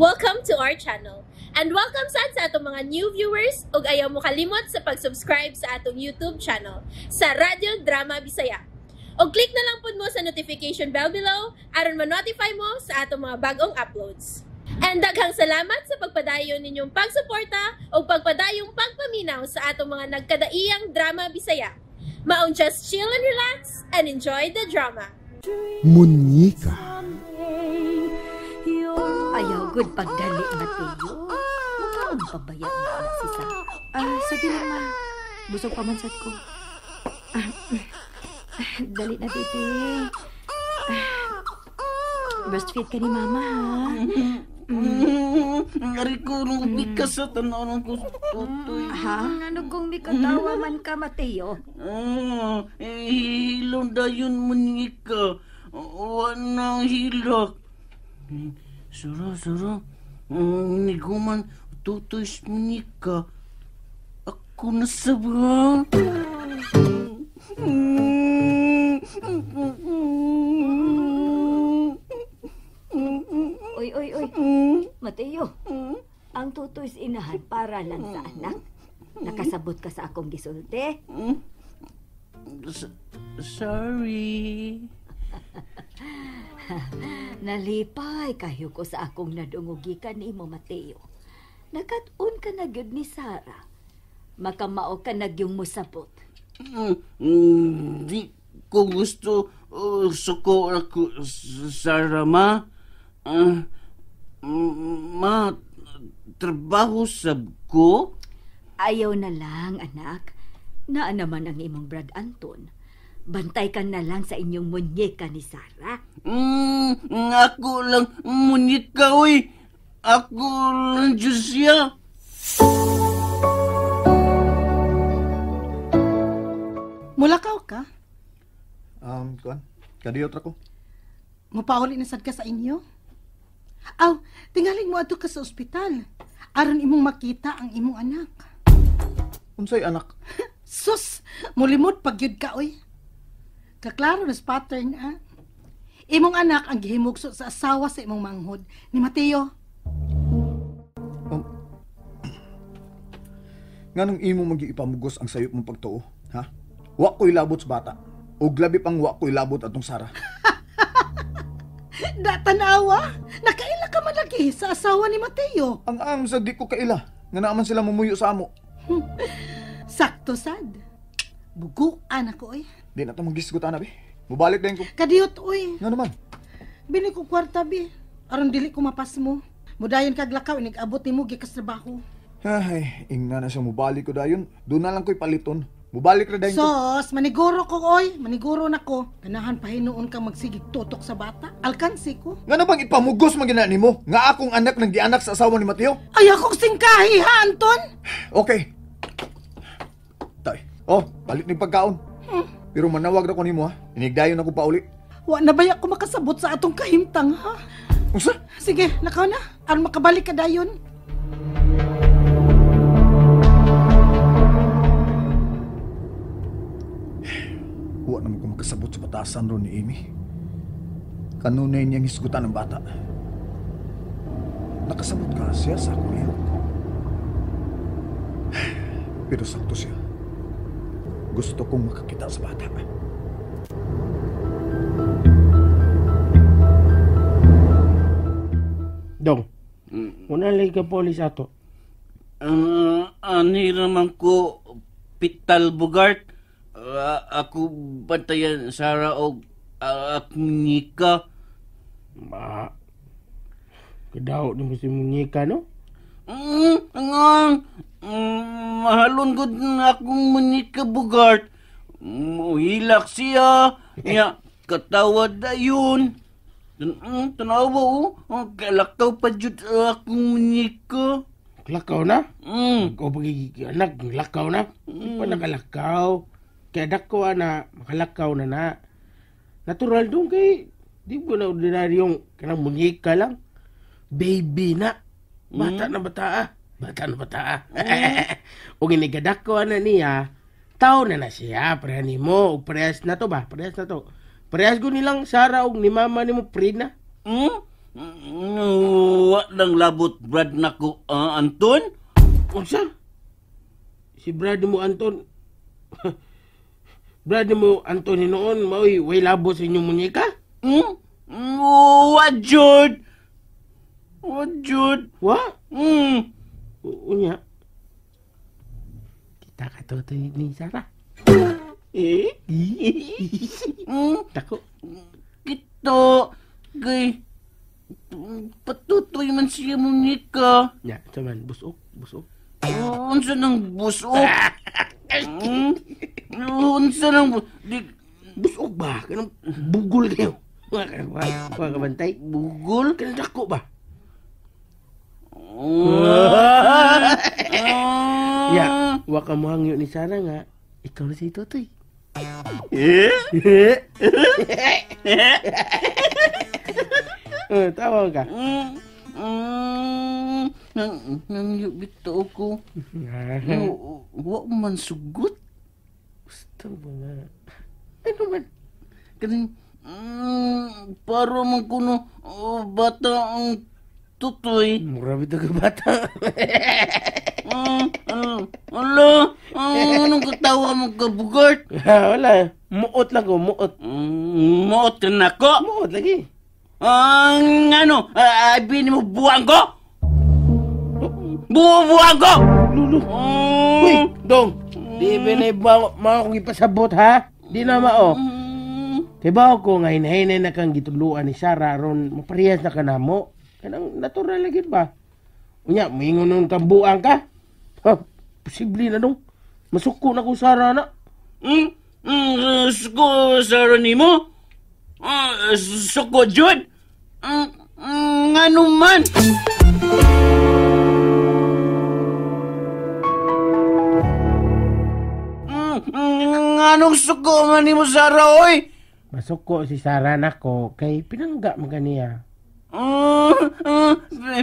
Welcome to our channel. And welcome sad sa atong mga new viewers ug ayaw mo kalimot sa pag-subscribe sa atong YouTube channel sa Radyo Drama Bisaya. Og click na lang pud mo sa notification bell below aron ma-notify mo sa atong mga bagong uploads. And daghang salamat sa pagpadayon ninyong pagsuporta ug pagpadayong pagpaminaw sa atong mga nagkadaiyang drama Bisaya. Maong just chill and relax and enjoy the drama. Munyika. Ayaw gud pagdali, Mateo. Mukaon pa baya mo na si Sarah? Ah, sige lang, ma. Busog pa man sad ko. Ah, dali na, baby. Ah, breastfeed ka ni mama, ha? Ari ko nung bikas sa tanaw ko tutoy. Ha? Ano kung mikatawa man ka, Mateo? Ah, eh, hilong dayon munyika. Wa nang hilak. Sara, Sara. Niguman tutoy sa munyika. Ako na sa ba? Oy, oy, oy. Mateo, ang tutoy sa inahan para lang sa anak. Nakasabot ka sa akong gisulti. Sorry. Nalipay kayo ko sa akong nadungugikan nimo, Mateo. Nakat-un ka na gyud ni Sarah. Makamao ka na gyung mosabot. Di ko gusto suko ako, Sarah, ma. Ma, trabaho sab ko? Ayaw na lang, anak. Naa naman ang imong Brad Anton. Bantay ka na lang sa inyong munyeka ni Sarah. Ako lang munyeka, uy. Ako lang Diyos siya. Mulakaw ka? Kuan, kadiyot ra ko. Mupauli na sad ka sa inyo? Aw, tingaling mo adto ka sa ospital. Aron imong makita ang imong anak. Unsay anak? Sus, mulimod pag gyud ka, oy. Kaklaro na sa pattern, ah. Imong anak ang gihimugso sa asawa sa imong manghod ni Mateo. Nganong imo magiipamugos ang sayop mong pagtuo, ha? Wa ko'y labot sa bata. Ug labi pang wa ko'y labot atong Sarah. Da tanawa, nakaila ka man lagi sa asawa ni Mateo. Ang ang sa di ko kaila, nga naaman sila mumuyo sa amo. Sakto sad. Buguan ako, oy. Di na to magisgutan na, bi. Mubalik din ko. Kadiyot, oy. Nga naman? Bini ko kwarta, bi. Aron dili ko mapas mo. Mudayon kag lakaw, inig-abot nimo gikas trabaho. Ay, ingna na siya mubalik ko dayon. Doon na lang ko'y paliton. Mubalik ra dayon ko. Sos, maniguro ko, oy. Maniguro na ko. Ganahan pa hinuon kang magsigig tutok sa bata. Alkansi ko. Nga na bang ipamugos man gina nimo? Nga akong anak nang gianak sa asawa ni Mateo? Ay, akong singkahi, ha, Anton? Okay. Tay, oh, palit ni pagkaon. Pero manawag na ko nimo, ha. Inigdayon ako pauli. Wa na baya ko makasabot sa atong kahimtang, ha? Unsa? Sige, lakaw na. Aron makabalik ka dayon. Wa naman ko makasabot sa batasan ron ni Amy. Kanunay niyang hisgutan ang bata. Nakasabot ka siya sa akong lihok. Pero sakto siya. Gusto kong makakita sa bata. Dong, una lagi ka polis ato. Ani raman ko, Pital Bugart. Ako bantayan Sarah og akong nika. Ma, kadaw ni mo si munyika, no? Mahalon gud na akong munyika, Bugart. Muhilak siya. Nya, katawa dayon. Tanawa, oh. Kalakaw pa jud akong munyika. Lakaw na? Ikaw pagiging anak, lakaw na? Di pa nakalakaw. Kaya dako na, makalakaw na na. Natural dong kay, di mo na ordinaryong kanang munyika lang. Baby na. Bata na bata, ah. Bata na bata, ah. O ginigadako na niya, tao na na siya, pareha ni mo. O parehas na to ba? Parehas na to. Parehas ko nilang Sarah og ni mama ni mo, Prina. No, Wa lang labot Brad nako, Anton? Unsa? Si Brad mo Anton. Brad mo Anton hinuon maoy way labot sa inyong munyeka? Hmm? Wa jud. Wa jud. Wa? Hmm. Unya. Kita ka to ni Sarah. Eh? Tako. Kito kay patutoy man siya munyeka. Nya, sa man busok, busok. Unsa nang busok? Unsa nang busok ba? Kanang bugol kayo. Wa ka bantay. Bugol? Kanang dako ba? Ya, wa ka mohangyo ni Sarah nga. Ikaw na si Totoy. Eh? Tawa ka. Nangyo bitaw ko. Wa man sugot. Gusto ba nga? Ano man? Kaning para man kuno bata ang Totoy. Mura bitaw ka bata. Ala, anong katawa mo ka, Bugart? Wala. Muot lang ko, muot. Muot ka na ko? Muot lagi. Ano? Bini mo buwang ko? Buwang ko! Lulu. Uy, dong. Di ba na mga akong ipasabot, ha? Di na mao. Kaya ba ako nga hinahinay na kang gituluan ni Sarah aron maparehas na ka na mo? Kanang natural lagi ba? Unya, moingon nun kang buang ka? Ha, posible na dong. Masuko na ko Sarah na. Suko Sarah nimo? Suko jud? Ngano man? Nganong suko man nimo Sarah oy? Masuko si Sarah nako kay pinangga man kaniya.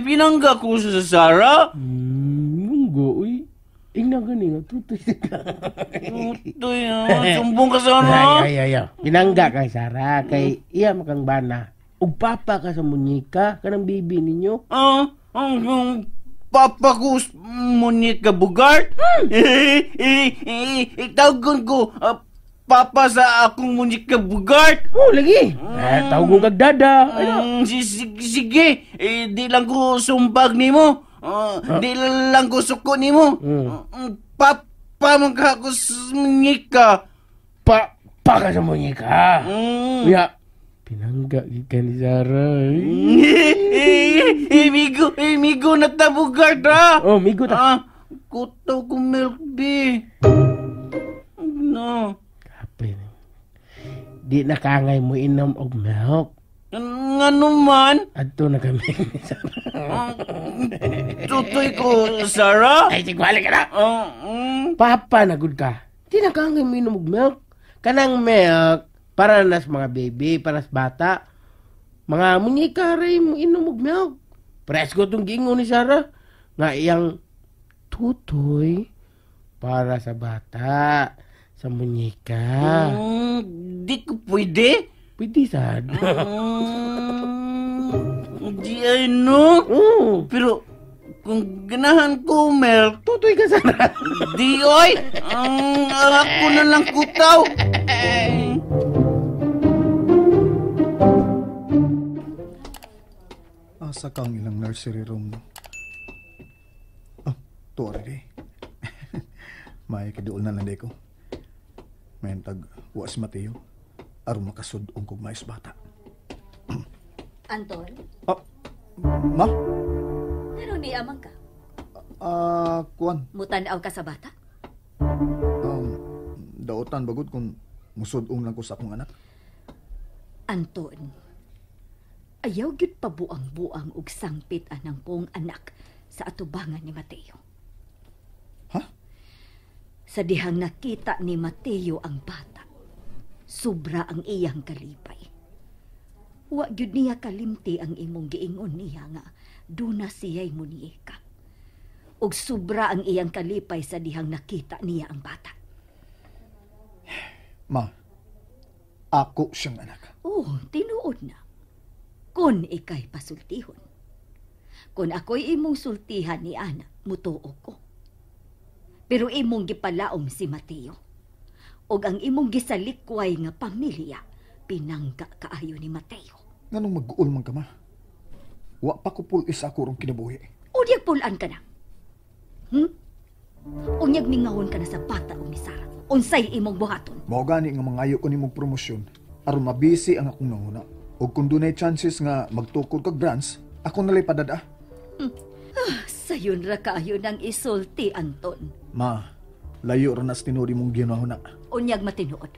Pinangga ko sa Sarah? Munggo, uy. Ingna gani nga, tutoy ka. Tutoy, sumbong ka Sarah. Ay, ay, ay. Pinangga kay Sarah, kay iya makang bana. Ug papa ka sa munyika, kanang baby ninyo. Papa ko munyika, Bugart? Itawagon ko, papa sa akong munyika, Bugart. Oh, lagi. Tawag kag dada. Sige, di lang ko sumbag nimo. Di lang ko suko nimo. Papa man ka ako sa munyika. Papa ka sa munyika? Uya, pinangga ka ni Sarah. Migo, migo na ta, Bugart, ha? Oh, migo ta. Kutaw ko milk, be. No. Di na kangay mo inom og milk. Ngano man? Adto na kami ni Sarah. Tutoy ko, Sarah? Ay, sigwali ka na. Papa, nagud ka. Di na kangay mo inom og milk. Kanang milk, para na sa mga baby, para sa bata. Mga munyika rin mo inom og milk. Presko itong giingon ni Sarah. Nga iyang tutoy para sa bata. Sa munyika. Di ko pwede. Pwede sad. Di ay no. Pero kung ganahan ko milk, tutoy ka sana. Di oy. Ako na lang kutaw. Asa kang ilang nursery room no? Oh, tuwa rin eh. May kiduol na lang di ko. May tag wa si Mateo. Aron makasud-ong kog mais bata. Anton? Oh, ma? Pero ni amang ka? Kuan. Mutanaw ka sa bata? Daotan bagod kung musud-ong lang ko sa akong anak. Anton, ayaw gyud pabuang-buang og sangpit anang kong anak sa atubangan ni Mateo. Ha? Sa dihang nakita ni Mateo ang bata, sobra ang iyang kalipay. Wa gyud niya kalimti ang imong giingon niya nga duna siya'y munyeka. Ug sobra ang iyang kalipay sa dihang nakita niya ang bata. Ma, ako siyang anak. Oh, tinuod na. Kun ikay pasultihon. Kung ako'y imong sultihan ni Ana, mutuo ko. Pero imong gipalaom si Mateo. Og ang imong gisalikway nga pamilya, pinangga kaayo ni Mateo. Nganong mag-uol man ka, ma? Wa pa ko pulis ako rong kinabuhi. Unyag pulan ka na. Unyag mingahon ka na sa bata o ni Sara. Unsay imong buhaton? Mao gani nga mangayo ko nimong promosyon aron mabisi ang akong nanguna. Og kung dunay chances nga magtukod kag branch, ako nalay padada. Sayon ra kaayo nang isulti, Anton. Ma, layo ra nas tinuod imong ginahuna. Unyag matinuod.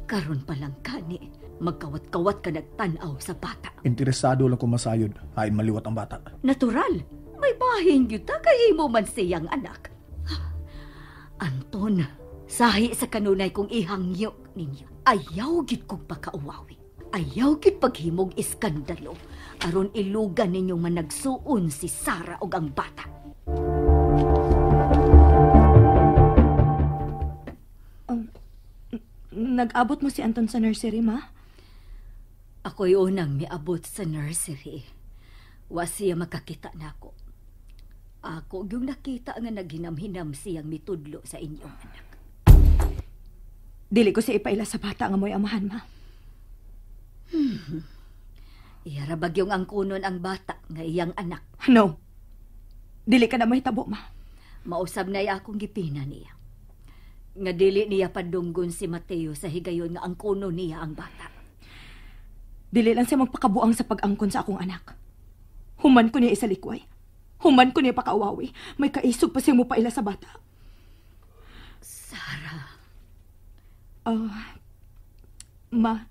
Karon pa lang kani, magkawat-kawat ka nagtan-aw sa bata. Interesado lang ko masayod, hain maliwat ang bata. Natural, may bahin gyud ta kay imo man siyang anak. Anton, sahi sa kanunay kong ihangyok ninyo. Ayaw gyud kong pakauwawi. Ayaw gyud paghimog iskandalo aron ilugan ninyong managsuon si Sara og ang bata. Nag-abot mo si Anton sa nursery, ma? Ako'y unang miabot sa nursery. Wa siya makakita nako. Ako yung nakita nga naghinam-hinam siyang mitudlo sa inyong anak. Dili ko siya ipaila sa bata nga mo'y amahan, ma. Iyarabag yung angkunon ang bata nga iyang anak. No. Dili ka na mahitabo, ma. Mausab na akong gipina niya. Nga dili niya padunggon si Mateo sa higayon nga angkunon niya ang bata. Dili lang siya magpakabuang sa pag-angkon sa akong anak. Human ko niya isalikway. Human ko niya pakaawawi. May kaisog pa siya mo paila sa bata. Sara. Ma,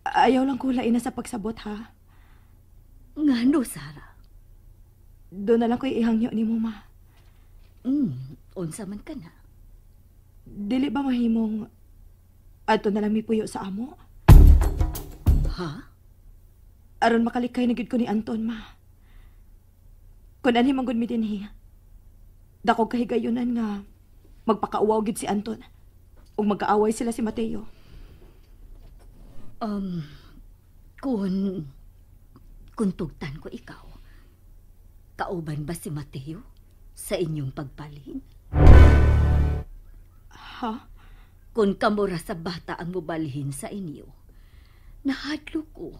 ayaw lang ko lain na sa pagsabot, ha? Ngano, Sara? Doon na lang ko ihangyo ni mo, ma. Unsa man ka na. Dili ba mahimong adto na lang mipuyo sa amo? Ha? Aron makalikay na gyud ko ni Anton, ma. Kun anhi man gud mi dinhi, dako kahigayunan nga magpakauwaw gyud si Anton ug magkaaway sila si Mateo. Kung tugtan ko ikaw, kauban ba si Mateo sa inyong pagbalhin? Ha? Kung kamura sa bata ang mubalhin sa inyo, nahadlo ko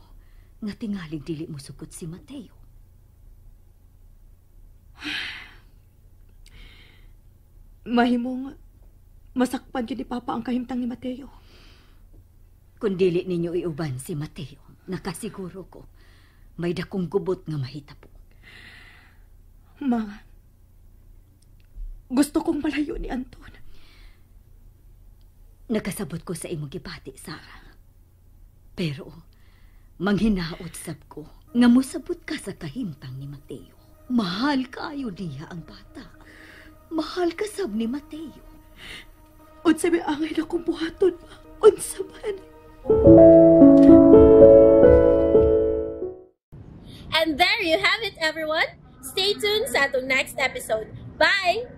nga tingalig dili mo sugot si Mateo. Mahimong masakpan yun ni Papa ang kahimtang ni Mateo. Kung dili ninyo iuban si Mateo, nakasiguro ko, may dakong gubot nga mahitabo. Ma, gusto kong malayo ni Anton. Nakasabot ko sa imong gibati, Sara. Pero, manghinaot sab ko, nga mosabot ka sa kahimtang ni Mateo. Mahal kaayo niya ang bata. Mahal ka sab ni Mateo. Unsa may angay na kong buhaton, ma? Unsa man? And there you have it, everyone. Stay tuned sa atong next episode. Bye!